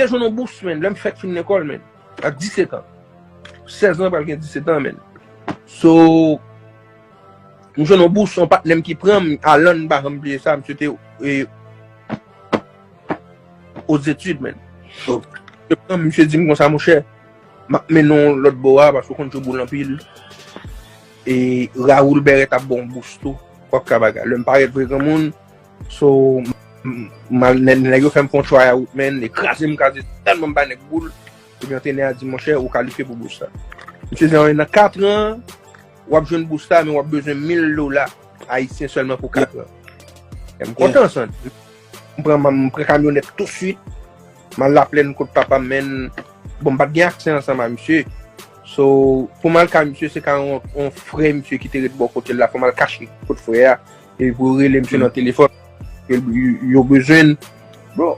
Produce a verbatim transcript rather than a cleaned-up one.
te jwenn yon bous, menn, lè m fèk fin lekòl, menn. A disèt an. Sèz an, pral gen disèt an, menn. So, m jwenn yon bous, yon patnè m ki pran m, Alan, m pa janm bliye sa, misye te e, aux études, menn. Misye pran m, misye di m konsa, monchè, m ap mennen w lòt bò a, paske w konn jwe boul anpil. E Raoul Beret ap ba w bous tou. W ap ka bagay. Lè m parèt vre granmoun, so, m, m, nèg yo fè m fè yon tryout, menn, e kraze m kraze tèlman m bay nèg boul. Epi antrenè a di, monchè, ou kalifye pou bous la. Misye di, nan kat an, w ap jwenn bous la, men w ap bezwen mil dola ayisyen sèlman pou kat an. E m kontan sa. M pran, m pran kamyonèt touswit. M al Laplèn kot papa m, menn. Bon, m pa t gen aksè ansanm a misye. So, pou m al ka misye, se ka yon, yon frè misye ki te ret bò kote l la. Fò m al kache kot frè a. Epi pou yo rele misye nan telefòn. Yo, yo bezwen l. Bro,